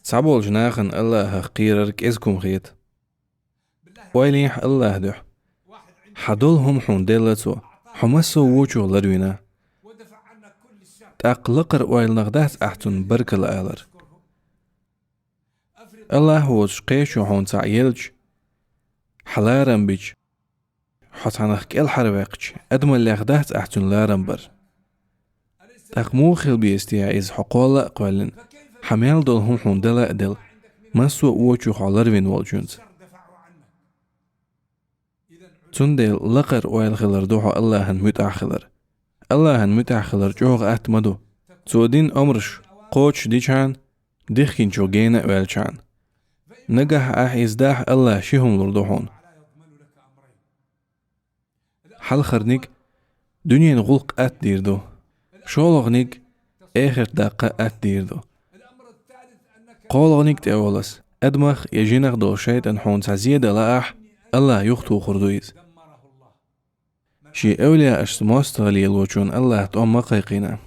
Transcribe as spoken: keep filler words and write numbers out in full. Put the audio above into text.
Цхьаболчу нахана Аллахах кхерар кӀезиг хӀума хета. Ойла е хьо Аллаха дуьхьа. Хьан долу хӀума хьуна делла Цо, хьо массо а вочух ларвина. ТӀаккха лакхара ойланах дац ахь Цунна баркалла алар. Аллах воцуш кхечо хьуна цхьаъ елча, хьан ларам бича, хьо цхьанах кӀелхьарваьккхича, адамаллех дац ахь цуьнан ларам бар. ТӀаккха муха хила беза те иза, хьо кхолла а кхоьллина, хьан мел долу хӀума хьуна дала а делла, массо а вочух хьо ларвина волчуьнца? Цундела лакхара ойла хилар ду хьо Аллахьан муьтӀахь хилар. Аллахьан муьтӀахь хилар чӀогӀа атта ма ду, Цо дина омраш кхочушдичхьана, дихкинчо гена а ваьлчхьана. Нагахь ахь иза дахь, Аллах ши хӀума лур ду хьуна. Хьалхарниг дуьненан гӀуллакх атта дийр ду. ШолгӀаниг эхарт даккха атта дийр ду. КхоалгӀаниг тӀе олас, адамах я жинах долу шайтӀан хьуна цхьа зе дан лаахь, Аллах юхатухур ду иза. Шен эвлияашца мостагӀа лелочунна Аллаха тӀом ма кхайкхийна.